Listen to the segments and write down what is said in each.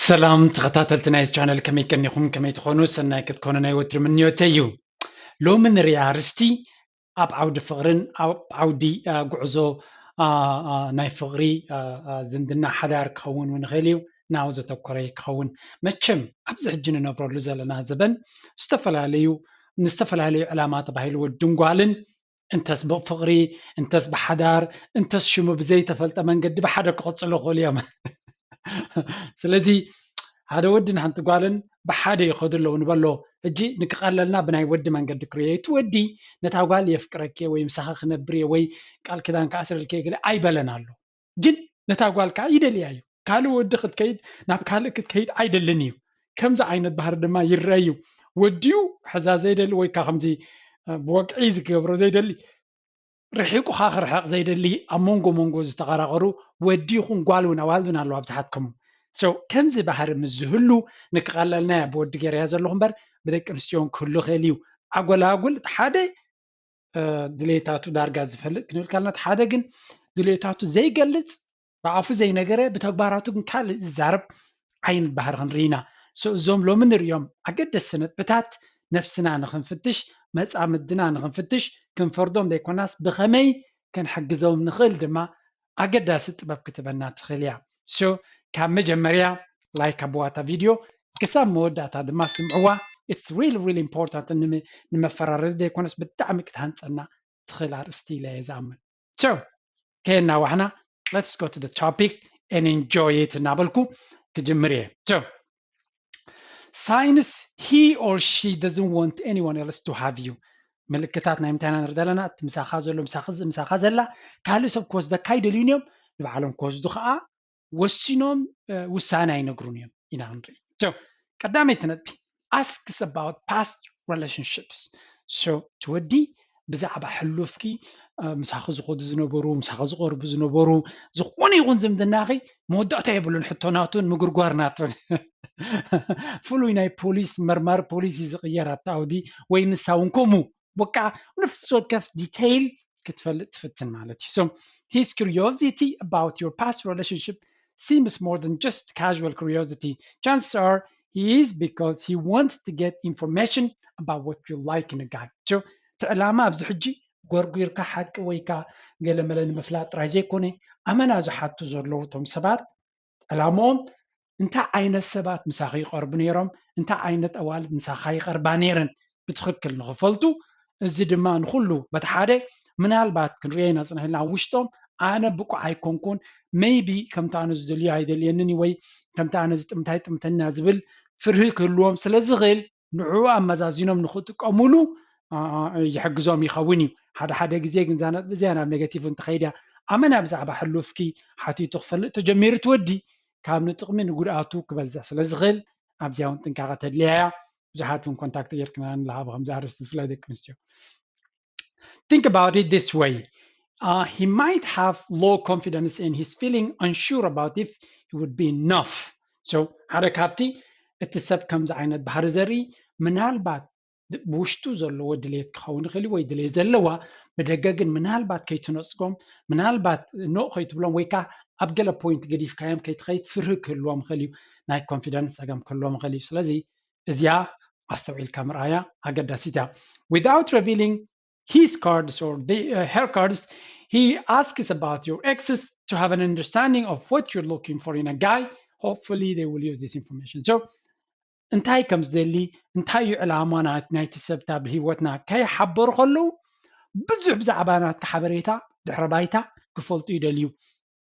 ሰላም ተኸታተልቲ ናይ ቻነል፣ ከመይ ቀኒኹም? ከመይ ትኾኑ? ሰናይ ክትኮኑ ናይ ወትሪ ምንዮተይ እዩ። ሎሚ ንሪኣ ኣርስቲ ኣብ ዓውዲ ፍቕርን ኣብ ዓውዲ ጉዕዞ ናይ ፍቕሪ ዝምድና ሓዳር ክኸውን እውን ይኽእል እዩ። ናው ዘተኮረ ክኸውን። መቸም ኣብዚ ሕጂ ንነብረሉ ዘለና ዘበን ዝተፈላለዩ ንዝተፈላለዩ ዕላማ ተባሂሉ ወድን ጓልን እንተስ ብፍቕሪ እንተስ ብሓዳር እንተስ ሽሙ ብዘይተፈልጠ መንገዲ ብሓደ ክቕፅሉ ይኽእሉ እዮም። ስለዚ ሓደ ወድን ሓንቲ ጓልን ብሓደ ይኸዱ ኣለዉ ንበሎ። ሕጂ ንክቐለልና ብናይ ወዲ መንገዲ ክርእዮ፣ እቲ ወዲ ነታ ጓል የፍቅረኪ ወይ ምሳኺ ክነብር ወይ ቃል ኪዳን ክኣስረልኪ ገለ ኣይበለን ኣሎ። ግን ነታ ጓል ከዓ ይደልያ እዩ። ካልእ ወዲ ክትከይድ ናብ ካልእ ክትከይድ ኣይደልን እዩ። ከምዚ ዓይነት ባህሪ ድማ ይረአ እዩ። ወዲኡ ሕዛ ዘይደሊ ወይ ከዓ ከምዚ ብወግዒ ዝገብሮ ዘይደሊ ርሒቑኻ ክርሕቕ ዘይደሊ ኣብ መንጎ መንጎ ዝተቐራቐሩ ወዲ ይኹን ጓል እውን ኣዋልድ እውን ኣለዋ ብዙሓት ከምኡ። So ከምዚ ባህሪ ምስ ዝህሉ ንክቐለልና እያ ብወዲ ገይረያ ዘለኹ እምበር ብደቂ ኣንስትዮ እውን ክህሉ ይኽእል እዩ። ኣጎላጉል ሓደ ድሌታቱ ዳርጋ ዝፈልጥ ክንብል ከለና፣ እቲ ሓደ ግን ድሌታቱ ዘይገልጽ ብኣፉ ዘይነገረ ብተግባራቱ ግን ካልእ ዝዛረብ ዓይነት ባህሪ ክንርኢ ኢና። እዞም ሎሚ ንሪኦም ኣገደስቲ ነጥብታት ነፍስና ንኽንፍትሽ፣ መጻምድና ንኽንፍትሽ፣ ክንፈርዶም ዘይኮናስ ብኸመይ ክንሕግዞም ንኽእል ድማ ኣገዳሲ ጥበብ ክትበና ትኽእል እያ። So ካብ መጀመርያ ላይክ ኣቦዋ እታ ቪድዮ፣ ክሳብ መወዳእታ ድማ ስምዕዋ። It's really really important። ንመፈራረዲ ዘይኮነስ ብጣዕሚ ክትሃንፀና ትኽእል ኣርእስቲ ኢለ እየ ዝኣምን። So ከየናዋሕና let's go to the topic and enjoy it እናበልኩ ክጅምር እየ። So signs he or she doesn't want anyone else to have you። ምልክታት ናይ ምንታይ ኢና ንርኢ ዘለና? እቲ ምሳኻ ዘሎ ምሳኻ ዘላ ካልእ ሰብ ክወስደካ ኣይደልዩን እዮም። ንባዕሎም ክወስዱ ከዓ ወሲኖም ውሳነ ኣይነግሩን እዮም ኢና ክንርኢ። ቀዳመይቲ ነጥቢ asks about past relationships። So እቲ ወዲ ብዛዕባ ሕሉፍኪ ምሳኺ ዝኸዱ ዝነበሩ ምሳኺ ዝቐርቡ ዝነበሩ ዝኾነ ይኹን ዝምድናኺ መወዳእታ የብሉን። ሕቶ ናቱን ምጉርጓር ናቱን ፍሉይ ናይ ፖሊስ መርማሪ ፖሊስ እዩ ዝቕየር ኣብቲ ኣውዲ ወይ ንሳ እውን ከምኡ በቃ ነፍሲ ወከፍ ዲቴይል ክትፈልጥ ትፍትን ማለት እዩ። So his curiosity about your past relationship seems more than just casual curiosity. Chances are he is because he wants to get information about what you like in a guy. So እቲ ዕላማ ኣብዚ ሕጂ ጎርጒርካ ሓቂ ወይካ ገለመለ ንምፍላጥ ጥራይ ዘይኮነ ኣመና ዝሓቱ ዘለዉ እቶም ሰባት ዕላምኦም እንታይ ዓይነት ሰባት ምሳኺ ይቐርቡ ነይሮም፣ እንታይ ዓይነት ኣዋልድ ምሳኻ ይቐርባ ነይረን ብትኽክል ንኽፈልጡ። እዚ ድማ ንኹሉ በቲ ሓደ ምናልባት ክንሪኦ ኢና ፅንሕልና ኣብ ውሽጦም ኣነ ብቁዕ ኣይኮንኩን፣ maybe ከምቲ ኣነ ዝደልዮ ኣይደልየንን ወይ ከምቲ ኣነ ዝጥምታይ ጥምተና ዝብል ፍርሂ ክህልዎም ስለ ዝኽእል ንዕኡ ኣመዛዚኖም ንኽጥቀሙሉ ይሕግዞም ይኸውን እዩ። ሓደ ሓደ ግዜ ግን እዛ ነጥቢ እዚኣ ናብ ኔጋቲቭ እንትኸይድ እያ። ኣመና ብዛዕባ ሕሉፍኪ ሓቲቱ ክፈልጥ ተጀሚሩ ትወዲ ካብ ንጥቕሚ ንጉድኣቱ ክበዝሕ ስለ ዝኽእል ኣብዚኣ እውን ጥንቃቐ ተድልያ እያ። ብዙሓት እውን ኮንታክት ጌርክና ንለሃብ ከምዚ ኣርስቲ ብፍላይ ደቂ ኣንስትዮ። Think about it this way. Uh, he might have low confidence and he's feeling unsure about if he would be enough. So ሓደ ካብቲ እቲ ሰብ ከምዚ ዓይነት ባህሪ ዘርኢ ምናልባት ብውሽጡ ዘለዎ ድሌት ክኸውን ይኽእል ወይ ድሌት ዘለዋ ብደገ ግን ምናልባት ከይትነፅጎም ምናልባት ኖእ ከይትብሎም ወይ ከዓ ኣብ ገለ ፖይንት ገዲፍካዮም ከይትኸይድ ፍርሂ ክህልዎም ይኽእል እዩ። ናይ ኮንፊደንስ ፀገም ክህልዎም ይኽእል እዩ። ስለዚ እዚኣ ኣስተውዒልካ ምርኣያ ኣገዳሲት እያ። Without revealing his cards or the, uh, her cards, he asks about your exes to have an understanding of what you're looking for in a guy. Hopefully they will use this information. So እንታይ ከም ዝደሊ እንታይ እዩ ዕላማ ናይቲ ሰብታ ብህይወትና ከይሓበሩ ከለዉ ብዙሕ ብዛዕባ ናትካ ሓበሬታ ድሕረ ባይታ ክፈልጡ ይደልዩ።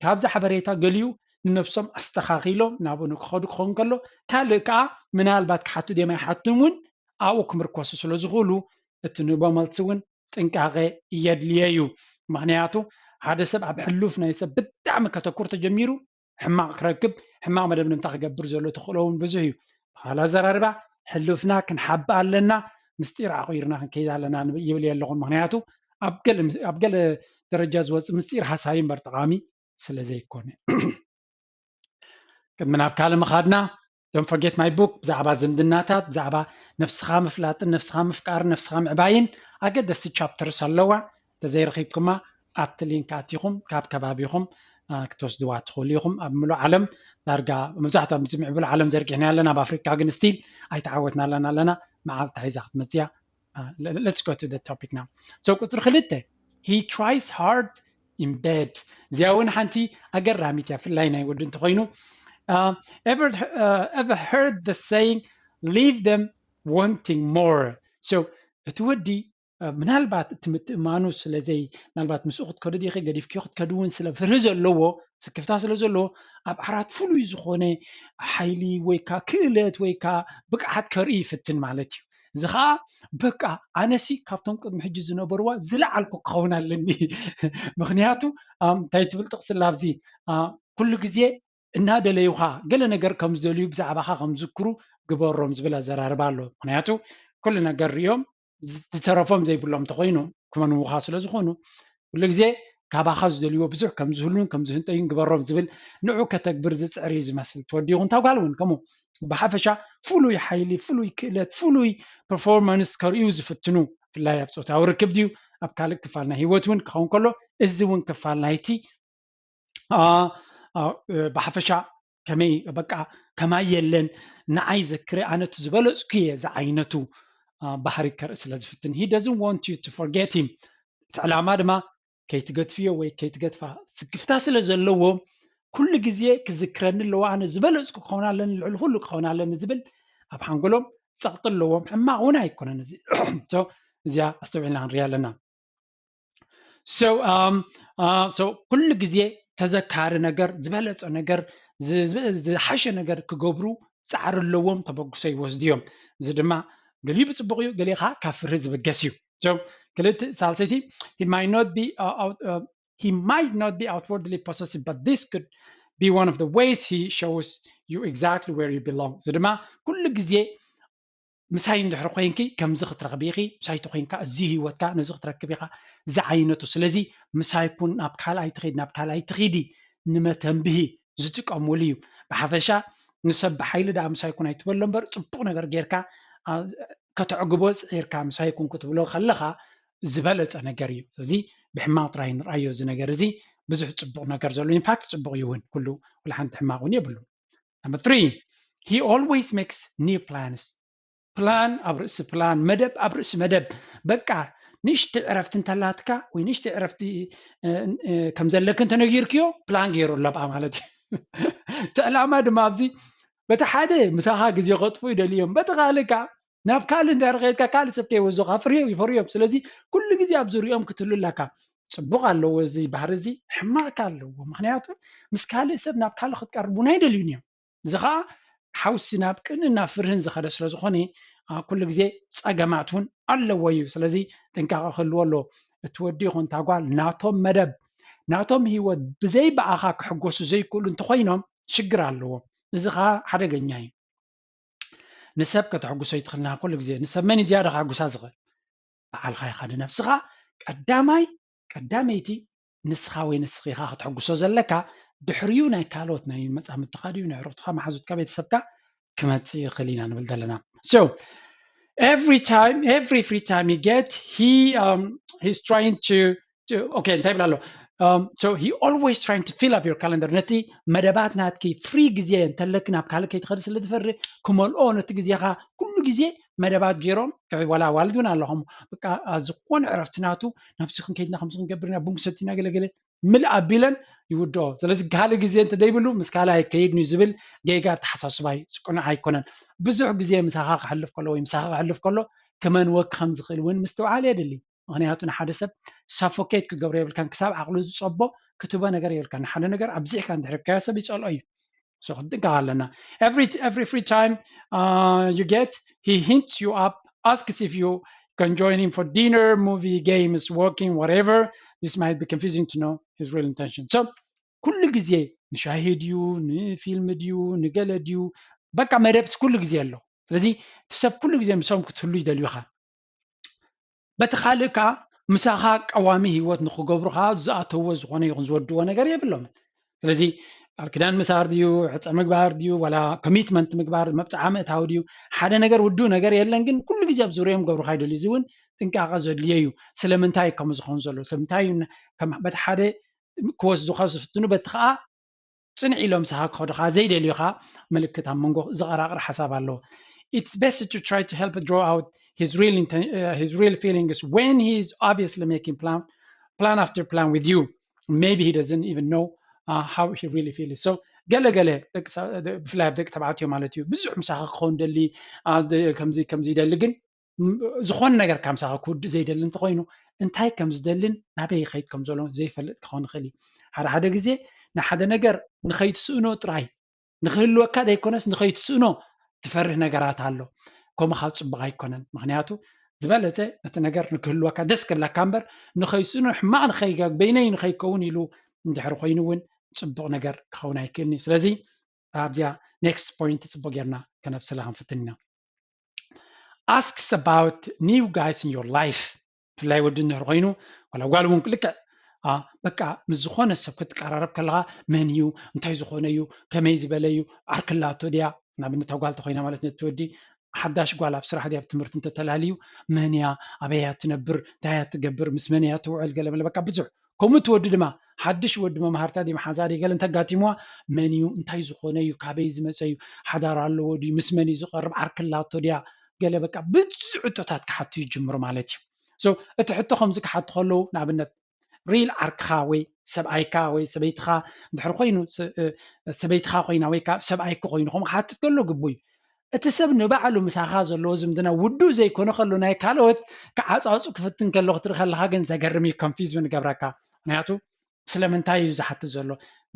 ካብዚ ሓበሬታ ገሊኡ ንነብሶም ኣስተኻኺሎም ናብኡ ንክኸዱ ክኸውን ከሎ ካልእ ከዓ ምናልባት ክሓቱ ድዮም ኣይሓቱን እውን ኣብኡ ክምርኮሱ ስለ ዝኽእሉ እቲ ንቦ መልሲ እውን ጥንቃቐ የድልዮ እዩ። ምክንያቱ ሓደ ሰብ ኣብ ሕሉፍ ናይ ሰብ ብጣዕሚ ከተኩር ተጀሚሩ ሕማቕ ክረክብ ሕማቕ መደምደምታ ክገብር ዘሎ ተኽእሎ እውን ብዙሕ እዩ። ብካል ኣዘራርባ ሕሉፍና ክንሓብእ ኣለና፣ ምስጢር ዓቑርና ክንከይድ ኣለና ይብል የለኹን። ምክንያቱ ኣብ ገለ ደረጃ ዝወፅእ ምስጢር ሃሳይ እምበር ጠቓሚ ስለ ዘይኮነ። ቅድሚ ናብ ካልእ ምኻድና don't forget my book ብዛዕባ ዝምድናታት ብዛዕባ ነፍስኻ ምፍላጥን ነፍስኻ ምፍቃርን ነፍስኻ ምዕባይን ኣገደስቲ ቻፕተርስ ኣለዋ። ተዘይረኺብኩማ ኣብቲ ሊንክ ኣቲኹም ካብ ከባቢኹም ክትወስድዋ ትኽእሉ ኢኹም። ኣብ ምሉእ ዓለም ዳርጋ መብዛሕትኦም እዚ ምዕቡል ዓለም ዘርጊሕና ኣለና፣ ኣብ ኣፍሪካ ግን ስቲል ኣይተዓወትናለን ኣለና። መዓልቲ ሒዛ ክትመፅያ። Let's go to the topic now. So ቁፅሪ ክልተ, he tries hard in bed. እዚኣ እውን ሓንቲ ኣገራሚት እያ፣ ብፍላይ ናይ ወዲ እንተኮይኑ። Ever heard the saying, leave them wanting more? So እቲ ወዲ ምናልባት እቲ ምትእማኑ ስለዘይ ምናልባት ምስኡ ክትከዱ ዲኺ ገዲፍኪ ክትከዱ እውን ስለ ፍርሂ ዘለዎ፣ ስክፍታ ስለ ዘለዎ፣ ኣብ ዓራት ፍሉይ ዝኾነ ሓይሊ ወይ ከዓ ክእለት ወይ ከዓ ብቅዓት ከርኢ ይፍትን ማለት እዩ። እዚ ከዓ በቃ ኣነሲ ካብቶም ቅድሚ ሕጂ ዝነበርዋ ዝለዓልኩ ክኸውን ኣለኒ። ምክንያቱ እንታይ ትብል ጥቕስላ ኣብዚ ኩሉ ግዜ እናደለዩኻ ገለ ነገር ከም ዝደልዩ ብዛዕባኻ ከም ዝዝክሩ ግበሮም ዝብል ኣዘራርባ ኣሎ። ምክንያቱ ኩሉ ነገር ሪኦም ዝተረፎም ዘይብሎም እንተኮይኑ ክመንውኻ ስለ ዝኾኑ ኩሉ ግዜ ካባኻ ዝደልይዎ ብዙሕ ከም ዝህሉን ከም ዝህንጠዩን ግበሮም ዝብል ንዑ ከተግብር ዝፅዕር እዩ ዝመስል። ትወዲ ይኹን እታ ጓል እውን ከምኡ ብሓፈሻ ፍሉይ ሓይሊ፣ ፍሉይ ክእለት፣ ፍሉይ ፐርፎርማንስ ከርእዩ ዝፍትኑ ብፍላይ ኣብ ፆታዊ ርክብ ድዩ ኣብ ካልእ ክፋል ናይ ህይወት እውን ክኸውን ከሎ እዚ እውን ክፋል ናይቲ ብሓፈሻ ከመይ በቃ ከማይ የለን ንዓይ ዘክረ ኣነቱ ዝበለፅኩ እየ ዝዓይነቱ ባህሪ ከርኢ ስለ ዝፍትን he doesn't want you to forget him። እቲ ዕላማ ድማ ከይትገድፍዮ ወይ ከይትገድፋ ስክፍታ ስለ ዘለዎ ኩሉ ግዜ ክዝክረኒ ኣለዎ ኣነ ዝበለፅኩ ክኸውን ኣለኒ ልዕሊ ኩሉ ክኸውን ኣለኒ ዝብል ኣብ ሓንጎሎም ፀቕጢ ኣለዎም። ሕማቕ እውን ኣይኮነን እዚ። እዚኣ ኣስተውዒልና ክንሪኣ ኣለና። So ኩሉ ግዜ ተዘካሪ ነገር ዝበለፀ ነገር ዝሓሸ ነገር ክገብሩ ፃዕሪ ኣለዎም፣ ተበግሶ ይወስዱ እዮም። እዚ ድማ ገሊኡ ብፅቡቅ እዩ፣ ገሊኡ ከዓ ካብ ፍርሂ ዝብገስ እዩ። ክልተ ሳልሰይቲ he might not be he might not be outwardly possessive but this could be one of the ways he shows you exactly where you belong። እዚ ድማ ኩሉ ግዜ ምሳይ እንድሕር ኮይንኪ ከምዚ ክትረኽቢ ኢኺ፣ ምሳይ ተኮይንካ እዚ ህይወትካ ነዚ ክትረክብ ኢኻ ዝዓይነቱ። ስለዚ ምሳይ ኩን ናብ ካልኣይ ትኺድ ናብ ካልኣይ ትኺዲ ንመተንብሂ ዝጥቀሙሉ እዩ። ብሓፈሻ ንሰብ ብሓይሊ ደኣ ምሳይ ኩን ኣይትበሎ እምበር ፅቡቕ ነገር ጌርካ ከተዕግቦ ፅዒርካ ምሳይ ኩን ክትብሎ ከለኻ ዝበለፀ ነገር እዩ። ስለዚ ብሕማቕ ጥራይ ንርኣዮ እዚ ነገር እዚ ብዙሕ ፅቡቕ ነገር ዘሎ ኢንፋክት ፅቡቕ እዩ እውን ኩሉ ወላ ሓንቲ ሕማቕ እውን የብሉ። Number three, he always makes new plans. ፕላን ኣብ ርእሲ ፕላን፣ መደብ ኣብ ርእሲ መደብ። በቃ ንእሽተይ ዕረፍቲ እንተላትካ ወይ ንእሽተይ ዕረፍቲ ከም ዘለክ እንተነጊርክዮ ፕላን ገይሩ ኣሎ ብኣ ማለት እዩ። እቲ ዕላማ ድማ ኣብዚ በቲ ሓደ ምሳኻ ግዜ ከጥፉ ይደልዮም፣ በቲ ካልእ ከዓ ናብ ካልእ እንድሕር ከይድካ ካልእ ሰብ ከይወዞኻ ፍርዮም ይፈርዮም። ስለዚ ኩሉ ግዜ ኣብ ዙሪኦም ክትህሉ ኣለካ። ፅቡቅ ኣለዎ እዚ ባህሪ እዚ፣ ሕማቅ ከ ኣለዎ። ምክንያቱ ምስ ካልእ ሰብ ናብ ካልእ ክትቀርብ እውን ኣይደልዩን እዮም። እዚ ከዓ ሓውሲ ናብ ቅንን ናብ ፍርህን ዝኸደ ስለ ዝኾነ ኩሉ ግዜ ፀገማት እውን ኣለዎ እዩ። ስለዚ ጥንቃቐ ክህልዎ ኣለዎ። እቲ ወዲ ይኹን እታ ጓል ናቶም መደብ ናቶም ህይወት ብዘይ ብኣኻ ክሕጎሱ ዘይክእሉ እንተኮይኖም ሽግር ኣለዎም። እዚ ከዓ ሓደገኛ እዩ። ንሰብ ከተሕጉሶ ይትኽልና ኩሉ ግዜ ንሰብ መን እዩ ዝያዳ ከሕጉሳ ዝኽእል? በዓልኻ ኢኻ ንነብስኻ ቀዳማይ ቀዳመይቲ ንስኻ ወይ ንስኺ ኢኻ ከተሕጉሶ ዘለካ። ድሕሪኡ ናይ ካልኦት ናይ መፃምድትኻ ድዩ ናይ ዕሩኽትኻ መሓዙትካ ቤተሰብካ ክመፅእ ይኽእል ኢና ንብል ዘለና። So every time every free time he get he um, he's trying to okay እንታይ ይብል ኣሎ? So he always trying to fill up your calendar። ነቲ መደባት ናትኪ ፍሪ ግዜ እንተለክ ናብ ካልእ ከይትኸዲ ስለ ዝፈርህ ክመልኦ ነቲ ግዜኻ ኩሉ ግዜ መደባት ገይሮም ዋላ ኣዋልድ እውን ኣለኹም በቃ ዝኾነ ዕረፍቲ ናቱ ናብዚ ክንከይድና ከምዚ ክንገብር ኢና ቡን ክሰቲና ገለገለ ምልእ ኣቢለን ይውድኦ። ስለዚ ካልእ ግዜ እንተደይብሉ ምስ ካልእ ኣይከይድን እዩ ዝብል ጌጋ ኣተሓሳስባ እዩ። ቅኑዕ ኣይኮነን። ብዙሕ ግዜ ምሳኻ ክሕልፍ ከሎ ወይ ምሳኻ ክሕልፍ ከሎ ክመንወኪ ከም ዝኽእል እውን ምስትውዓል የድሊ። ምክንያቱ ንሓደ ሰብ ሳፎኬት ክገብሮ የብልካን። ክሳብ ዓቕሉ ዝፀቦ ክትህቦ ነገር የብልካን። ንሓደ ነገር ኣብዚሕካ እንድሕር ሂብካዮ ሰብ ይፀልኦ እዩ። So ክንጥንቀቕ ኣለና። Every every free time uh, you get, he hints you up, asks if you can join him for dinner, movie, games, walking, whatever. This might be confusing to know his real intention. So ኩሉ ግዜ ንሻሂ ድዩ ንፊልም ድዩ ንገለ ድዩ በቃ መደብስ ኩሉ ግዜ ኣሎ። ስለዚ እቲ ሰብ ኩሉ ግዜ ምሶም ክትህሉ ይደልዩ ኢኻ። በቲ ካልእ ከዓ ምሳኻ ቀዋሚ ህይወት ንክገብሩ ከዓ ዝኣተውዎ ዝኾነ ይኹን ዝወድዎ ነገር የብሎምን። ስለዚ ቃል ኪዳን ምሳር ድዩ ዕፀ ምግባር ድዩ ዋላ ኮሚትመንት ምግባር መብፅዓ ምእታው ድዩ ሓደ ነገር ውዱ ነገር የለን ግን ኩሉ ግዜ ኣብ ዙሪኦም ገብሩካ ይደልዩ እዚ እውን ጥንቃቐ ዘድልዮ እዩ። ስለምንታይ ከምኡ ዝኸውን ዘሎ ስለምንታይ በቲ ሓደ ክወስዱኻ ዝፍትኑ በቲ ከዓ ፅንዕ ኢሎም ምሳኻ ክኸዱ ከዓ ዘይደልዩ ከዓ ምልክት ኣብ መንጎ ዝቐራቕር ሓሳብ ኣለዎ። It's best to try to help draw out his real inten- uh, his real feelings when he is obviously making plan plan after plan with you. Maybe he doesn't even know uh, how he really feels. So ገለ ገለ ደቂ ሰ- ደ- ብፍላይ ኣብ ደቂ ተባዕትዮ ማለት እዩ ብዙሕ ምሳኻ ክኸውን ደሊ አ፣ ደ- ከምዚ ከምዚ ይደሊ ግን ም- ዝኾነ ነገር ካብ ምሳኻ ክውድእ ዘይደሊ እንተኮይኑ እንታይ ከም ዝደልን ናበይ ይኸይድ ከም ዘሎ ዘይፈልጥ ክኸውን ይኽእል እዩ። ሓደ ሓደ ግዜ ንሓደ ነገር ንኸይትስእኖ ጥራይ ንክህልወካ ዘይኮነስ ንኸይትስእኖ ትፈርህ ነገራት ኣሎ። ከምኡ ካብ ፅቡቅ ኣይኮነን። ምክንያቱ ዝበለፀ እቲ ነገር ንክህልወካ ደስ ክብለካ እምበር ንኸይስእኖ ሕማቅ ንኸይገ በይነይ ንኸይከውን ኢሉ እንድሕር ኮይኑ እውን ፅቡቅ ነገር ክኸውን ኣይክእልን እዩ። ስለዚ ኣብዚኣ next point ፅቡቅ ጌርና ከነብስላ ክንፍትን ኢና። Asks about new guys in your life. ብፍላይ ወዲ እንድሕር ኮይኑ ዋላ ጓል እውን ልክዕ አ፣ በቃ ምስ ዝኾነ ሰብ ክትቀራረብ ከለኻ መን እዩ እንታይ ዝኾነ እዩ ከመይ ዝበለ እዩ ዓርክላቶ ድያ ንኣብነት ጓል ተኮይና ማለት ነቲ ወዲ ሓዳሽ ጓል ኣብ ስራሕ ድያ ኣብ ትምህርቲ እንተተላልዩ መን እያ ኣበይ እያ ትነብር እንታይ እያ ትገብር ምስ መን እያ ትውዕል ገለ መለ በቃ ብዙሕ ከምኡ እቲ ወዲ ድማ ሓድሽ ወዲ መምሃርታ ድዩ መሓዛ ድዩ ገለ እንተጋጢምዋ መን እዩ እንታይ ዝኾነ እዩ ካበይ ዝመፀ እዩ ሓዳር ኣለዎ ድዩ ምስ መን እዩ ዝቐርብ ዓርክላቶ ድያ ገለ በቃ ብዙሕ ሕቶታት ክሓቱ ይጅምሩ ማለት እዩ so እቲ ሕቶ ከምዚ ክሓቱ ከለዉ ንኣብነት ሪል ዓርክኻ ወይ ሰብኣይካ ወይ ሰበይትኻ እንድሕር ኮይኑ ሰበይትኻ ኮይና ወይ ከዓ ሰብኣይኪ ኮይኑ ከምኡ ክሓትት ከሎ ግቡ እዩ እቲ ሰብ ንባዕሉ ምሳኻ ዘለዎ ዝምድና ውዱእ ዘይኮነ ከሎ ናይ ካልኦት ክዓፃፁ ክፍትን ከሎ ክትርኢ ከለካ ግን ዘገርም እዩ confuse ንገብረካ ምክንያቱ ስለምንታይ እዩ ዝሓትት ዘሎ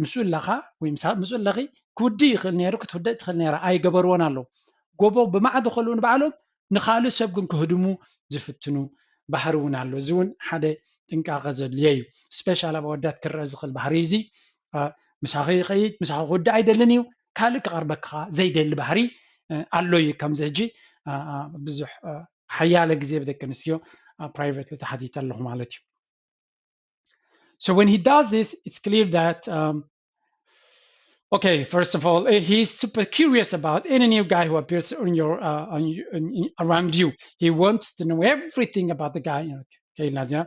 ምስኡ ኣለካ ወይ ምስኡ ኣለኺ ክውድእ ይኽእል ነይሩ ክትውደእ ትኽእል ነይራ ኣይገበርዎን ኣለዉ ጎቦ ብማዕዶ ከልኡ ንባዕሎም ንካልእ ሰብ ግን ክህድሙ ዝፍትኑ ባህሪ እውን ኣሎ እዚ እውን ሓደ ጥንቃቐ ዘድልዮ እዩ special ኣብ ኣወዳት ክረአ ዝኽእል ባህሪ እዚ ምሳኺ ይኸይድ ምሳኺ ክውድእ ኣይደልን እዩ ካልእ ክቐርበካ ዘይደሊ ባህሪ ኣሎ እዩ ከምዚ ሕጂ ብዙሕ ሓያለ ግዜ ብደቂ ኣንስትዮ private ተሓቲተ ኣለኹ ማለት እዩ so when he does this it's clear that um, okay first of all eh, he's super curious about any new guy who appears on your uh, on, you, on, around you he wants to know everything about the guy ከይልና እዚና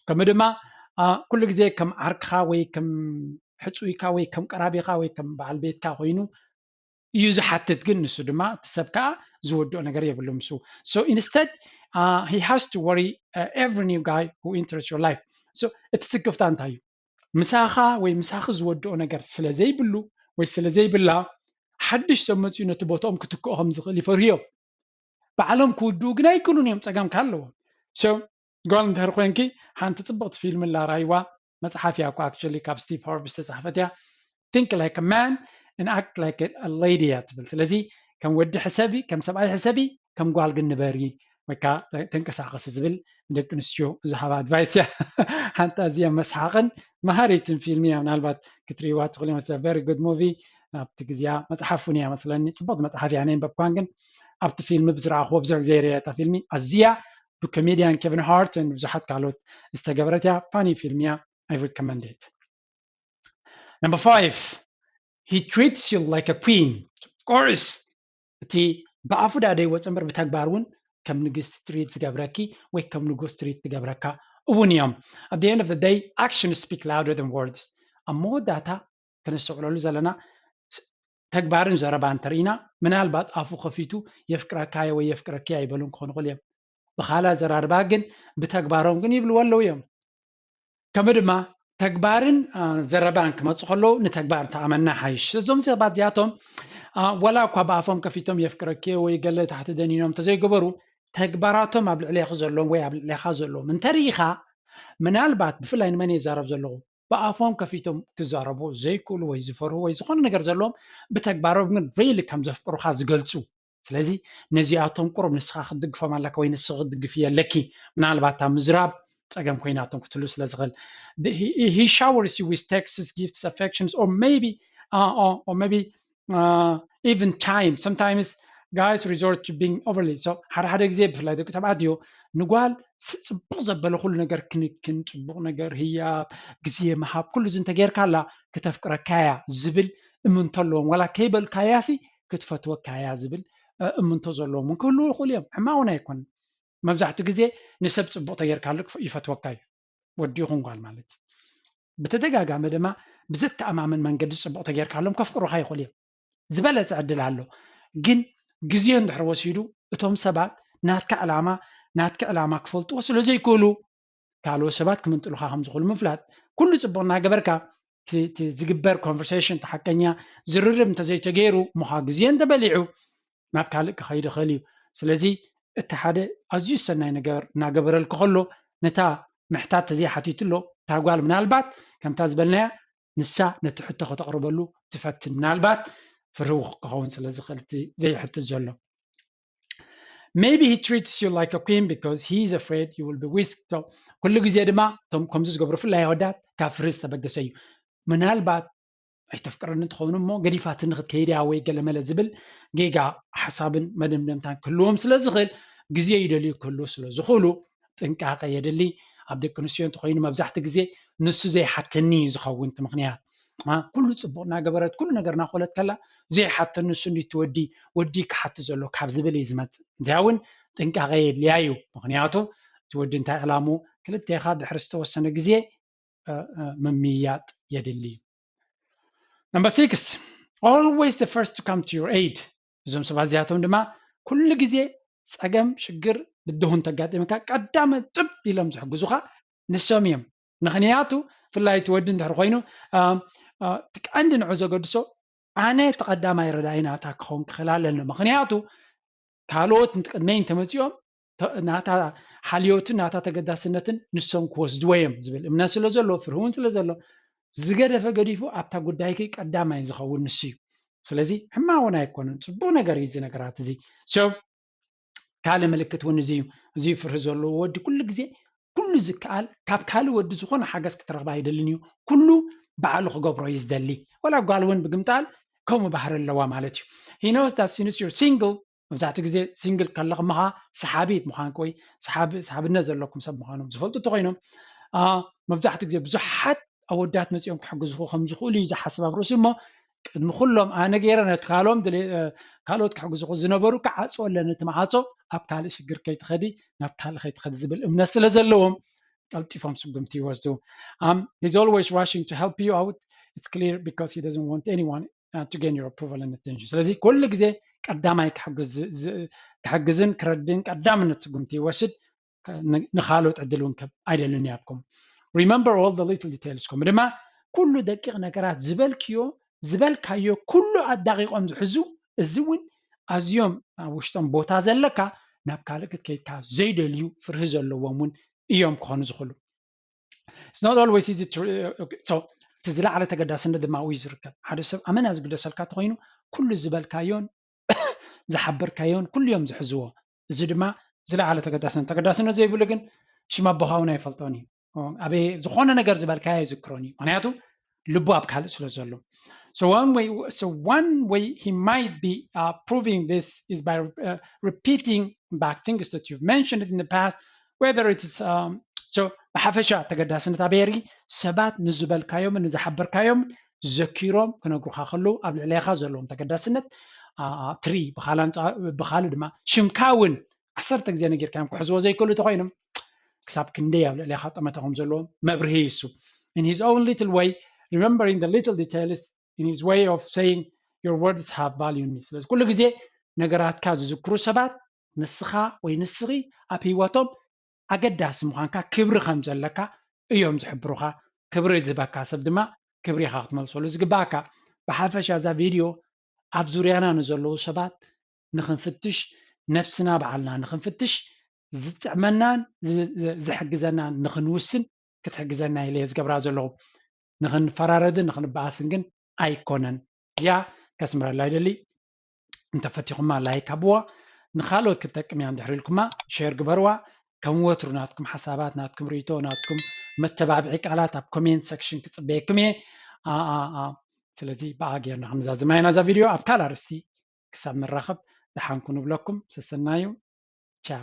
ከምኡ ድማ ኩሉ ግዜ ከም ዓርክኻ ወይ ከም ሕፁይካ ወይ ከም ቀራቢኻ ወይ ከም በዓል ቤትካ ኮይኑ እዩ ዝሓትት ግን ንሱ ድማ እቲ ሰብ ከዓ ዝወድኦ ነገር የብሉ ምስ so instead uh, he has to worry uh, every new guy who enters your life so እቲ ስክፍታ እንታይ እዩ ምሳኻ ወይ ምሳኺ ዝወድኦ ነገር ስለ ዘይብሉ ወይ ስለ ዘይብላ ሓድሽ ሰብ መፅኡ ነቲ ቦትኦም ክትክኦ ከም ዝኽእል ይፈርህዮም ባዕሎም ክውድኡ ግን ኣይክእሉን እዮም ፀገም ካለዎም so ጓል እንድሕር ኮንኪ ሓንቲ ፅብቕቲ ፊልም ላራይዋ መፅሓፍ እያ እኮ actually ካብ Steve Harvey ዝተፃሕፈት እያ think like a man and act like a lady እያ ትብል ስለዚ ከም ወዲ ሕሰቢ ከም ሰብኣይ ሕሰቢ ከም ጓል ግን ንበሪ ወይ ከዓ ተንቀሳቀሲ ዝብል ንደቂ ኣንስትዮ ዝሃባ advice እያ ሓንቲ ኣዝያ መስሓቅን መሃሪትን ፊልም እያ ምናልባት ክትርእይዋ ትኽእሉ ይመስለ very good movie ኣብቲ ግዜያ መፅሓፍ እውን እያ መስለኒ ፅቡቅ መፅሓፍ እያ ነንበብኳን ግን ኣብቲ ፊልም ብዝረኣኽዎ ብዙሕ ግዜ ርእየ እታ ፊልሚ ኣዝያ ብኮሜድያን Kevin Hart ብዙሓት ካልኦት ዝተገበረት እያ funny ፊልም እያ I recommend it number five he treats you like a queen of course እቲ ብኣፉ ዳ ደይወፀ እምበር ብተግባር እውን ከም ንግስቲ ትሪት ዝገብረኪ ወይ ከም ንጉስ ትሪት ዝገብረካ እውን እዮም at the end of the day action speak louder than words ኣብ መወዳእታ ከነስተውዕለሉ ዘለና ተግባርን ዘረባን እንተርኢና ምናልባት ኣፉ ከፊቱ የፍቅረካየ ወይ የፍቅረኪ ኣይበሉን ክኾኑ ይኽእሉ እዮም ብኻልእ ኣዘራርባ ግን ብተግባሮም ግን ይብልዎ ኣለዉ እዮም ከምኡ ድማ ተግባርን ዘረባን ክመፁ ከለዉ ንተግባር ተኣመና ሓይሽ እዞም ሰባት እዚኣቶም ዋላ እኳ ብኣፎም ከፊቶም የፍቅረኪ ወይ ገለ ታሕቲ ደኒኖም እንተዘይገበሩ ተግባራቶም ኣብ ልዕሌኺ ዘለዎም ወይ ኣብ ልዕሌኻ ዘለዎም እንተርኢኻ ምናልባት ብፍላይ ንመን የዛረብ ዘለኹ ብኣፎም ከፊቶም ክዛረቡ ዘይክእሉ ወይ ዝፈርሁ ወይ ዝኾነ ነገር ዘለዎም ብተግባሮም ግን ሪሊ ከም ዘፍቅሩካ ዝገልፁ ስለዚ ነዚኣቶም ቁሩብ ንስኻ ክትድግፎም ኣለካ ወይ ንስኻ ክትድግፍ የለኪ ምናልባት ኣብ ምዝራብ ፀገም ኮይናቶም ክትህሉ ስለ ዝኽእል he showers you with texts gifts affections or maybe uh, or, or maybe uh, even time sometimes guys resort to being overly so ሓደ ሓደ ግዜ ብፍላይ ደቂ ተባዕትዮ ንጓል ጽቡቕ ዘበለ ኩሉ ነገር ክንክን ጽቡቕ ነገር ህያብ ግዜ ምሃብ ኩሉ እዚ እንተጌርካላ ክተፍቅረካያ ዝብል እምንቶ ኣለዎም ዋላ ከይበልካያሲ ክትፈትወካያ ዝብል እምንቶ ዘለዎም እውን ክህልዉ ይኽእሉ እዮም ሕማቕ እውን ኣይኮንን መብዛሕትኡ ግዜ ንሰብ ጽቡቕ ተጌርካሉ ይፈትወካ እዩ ወዲ ይኹን ጓል ማለት እዩ ብተደጋጋሚ ድማ ብዘተኣማምን መንገዲ ጽቡቕ ተጌርካሎም ከፍቅሩኻ ይኽእሉ እዮም። ዝበለጸ ዕድል ኣሎ። ግን ግዜ እንድሕር ወሲዱ እቶም ሰባት ናትካ ዕላማ ናትካ ዕላማ ክፈልጥዎ ስለ ዘይክእሉ ካልኦት ሰባት ክምንጥሉኻ ከም ዝኽእሉ ምፍላጥ። ኩሉ ጽቡቕ እናገበርካ እቲ ዝግበር ኮንቨርሴሽን፣ እቲ ሓቀኛ ዝርርብ እንተዘይተገይሩ፣ ምዃ ግዜ እንተበሊዑ ናብ ካልእ ክኸይድ ይኽእል እዩ። ስለዚ እቲ ሓደ ኣዝዩ ሰናይ ነገር እናገበረልካ ከሎ ነታ ምሕታት ተዘይሓቲትሎ እታ ጓል ምናልባት ከምታ ዝበልናያ ንሳ ነቲ ሕቶ ከተቕርበሉ ትፈትን። ምናልባት ፍርህዊ ክኸውን ስለ ዝኽእል እቲ ዘይሕትት ዘሎ። Maybe he treats you like a queen because he is afraid you will be whisked. So ኩሉ ግዜ ድማ እቶም ከምዚ ዝገብሩ ብፍላይ ኣወዳት ካብ ፍርህ ዝተበገሰ እዩ። ምናልባት ኣይተፍቅረኒ ትኸውን እሞ ገዲፋትኒ ክትከይድ እያ ወይ ገለመለ ዝብል ጌጋ ሓሳብን መደምደምታን ክህልዎም ስለ ዝኽእል ግዜ ይደልዩ ክህልዉ ስለ ዝኽእሉ ጥንቃቐ የድሊ። ኣብ ደቂ ኣንስትዮ እንተኾይኑ መብዛሕትኡ ግዜ ንሱ ዘይሓተኒ እዩ ዝኸውን እቲ ምኽንያት። ኩሉ ፅቡቕ እናገበረት ኩሉ ነገር እናኾለት ከላ ዘይሓተኒ ንሱ እንዲ ትወዲ ወዲ ክሓቲ ዘሎ ካብ ዝብል እዩ ዝመፅእ። እዚኣ እውን ጥንቃቐ የድልያ እዩ። ምኽንያቱ እቲ ወዲ እንታይ ዕላሙ ክልቴኻ ድሕሪ ዝተወሰነ ግዜ ምምያጥ የድሊ እዩ። Number six, always the first to come to your aid. እዞም ሰባት እዚኣቶም ድማ ኩሉ ግዜ ፀገም ሽግር ብድኹን ተጋጢምካ ቀዳመ ጥብ ኢሎም ዝሕግዙኻ ንሶም እዮም። ምኽንያቱ ብፍላይ እቲ ወዲ እንድሕር ኮይኑ እቲ ቀንዲ ንዑ ዘገድሶ ኣነ ተቐዳማይ ረዳኢ ናታ ክኸውን ክኽእል ኣለኒ። ምኽንያቱ ካልኦት ቅድመይ እንተመፂኦም ናታ ሓልዮትን ናታ ተገዳስነትን ንሶም ክወስድዎ እዮም ዝብል እምነት ስለ ዘሎ ፍርሂ እውን ስለ ዘሎ ዝገደፈ ገዲፉ ኣብታ ጉዳይኪ ቀዳማይ ዝኸውን ንሱ እዩ። ስለዚ ሕማቅ እውን ኣይኮነን፣ ፅቡቅ ነገር እዩ እዚ ነገራት እዚ። ካልእ ምልክት እውን እዚ እዩ። እዚ ፍርሂ ዘለዎ ወዲ ኩሉ ግዜ ኩሉ ዝከኣል ካብ ካልእ ወዲ ዝኾነ ሓገዝ ክትረኽባ ኣይደልን እዩ። ኩሉ ባዕሉ ክገብሮ እዩ ዝደሊ። ወላ ጓል እውን ብግምጣል ከምኡ ባህሪ ኣለዋ ማለት እዩ። He knows that since you're single መብዛሕትኡ ግዜ ሲንግል ከለኽ ምኻ ሰሓቢት ምዃንክ ወይ ሰሓብነት ዘለኩም ሰብ ምዃኖም ዝፈልጡ እንተኮይኖም መብዛሕትኡ ግዜ ብዙሓት ኣወዳት መፂኦም ክሕግዝኹ ከም ዝኽእሉ እዩ ዝሓስብ ኣብ ርእሱ እሞ ቅድሚ ኩሎም ኣነ ገይረ ነቲ ካልኦም ካልኦት ክሕግዝኹ ዝነበሩ ክዓፅዎ ኣለኒ እቲ መዓፆ ኣብ ካልእ ሽግር ከይትኸዲ ናብ ካልእ ከይትኸዲ ዝብል እምነት ስለ ዘለዎም ቀልጢፎም ስጉምቲ ይወስዱ። He's always rushing to help you out. It's clear because he doesn't want anyone to gain your approval and attention. ስለዚ ኩሉ ግዜ ቀዳማይ ክሕግዝን ክረድን ቀዳምነት ስጉምቲ ይወስድ። ንካልኦት ዕድል እውን ክህብ ኣይደልን እያኩም። Remember all the little details። ከምኡ ድማ ኩሉ ደቂቕ ነገራት ዝበልክዮ ዝበልካዮ ኩሉ ኣዳቂቖም ዝሕዙ እዚ እውን ኣዝዮም ኣብ ውሽጦም ቦታ ዘለካ ናብ ካልእ ክትከይድካ ዘይደልዩ ፍርሂ ዘለዎም እውን እዮም ክኾኑ ዝኽእሉ። It's not always easy to so እቲ ዝለዓለ ተገዳስነት ድማ ኣብኡ እዩ ዝርከብ። ሓደ ሰብ ኣመና ዝግደሰልካ ተኮይኑ ኩሉ ዝበልካዮን ዝሓበርካዮን ኩሉ እዮም ዝሕዝዎ። እዚ ድማ ዝለዓለ ተገዳስነት ተገዳስነት ዘይብሉ ግን ሽም ኣቦኻ እውን ኣይፈልጦን እዩ። ኣበይ ዝኾነ ነገር ዝበልካዮ ኣይዝክሮን እዩ። ምክንያቱ ልቡ ኣብ ካልእ ስለ ዘሎ። So one way, so one way he might be uh, proving this is by uh, repeating back things that you've mentioned in the past, whether it is um, so ብሓፈሻ ተገዳስነት ኣበየሪ ሰባት ንዝበልካዮም ንዝሓበርካዮም ዘኪሮም ክነግሩካ ከለዉ ኣብ ልዕሌኻ ዘለዎም ተገዳስነት ትሪ ብካልእ ድማ ሽምካ እውን ዓሰርተ ግዜ ነጊርካዮም ክሕዝዎ ዘይክእሉ ተኮይኖም ክሳብ ክንደይ ኣብ ልዕሌኻ ጠመተ ከም ዘለዎም መብርሂ ይሱ in his own little way remembering the little details in his way of saying your words have value in me ስለዚ ኩሉ ግዜ ነገራትካ ዝዝክሩ ሰባት ንስኻ ወይ ንስኺ ኣብ ህይወቶም ኣገዳሲ ምዃንካ ክብሪ ከም ዘለካ እዮም ዝሕብሩኻ። ክብሪ ዝህበካ ሰብ ድማ ክብሪ ኢኻ ክትመልሰሉ ዝግባኣካ። ብሓፈሻ እዛ ቪድዮ ኣብ ዙርያና ንዘለዉ ሰባት ንክንፍትሽ ነብስና ባዕልና ንክንፍትሽ ዝጥዕመናን ዝሕግዘናን ንክንውስን ክትሕግዘና ኢለ እየ ዝገብራ ዘለኹ። ንክንፈራረድን ንክንበኣስን ግን ኣይኮነን። እዚኣ ከስምረላ ይደሊ። እንተፈቲኹማ ላይክ ሃብዋ። ንካልኦት ክትጠቅም እያ እንድሕር ኢልኩማ ሼር ግበርዋ። ከም ወትሩ ናትኩም ሓሳባት ናትኩም ርእይቶ ናትኩም መተባብዒ ቃላት ኣብ ኮሜንት ሰክሽን ክፅበየኩም እየ። ስለዚ ብኣ ጌርና ክንዛዝማ ኢና እዛ ቪድዮ ኣብ ካልእ ኣርእስቲ ክሳብ ንራኸብ ደሓንኩ ንብለኩም ሰሰናዩ ቻ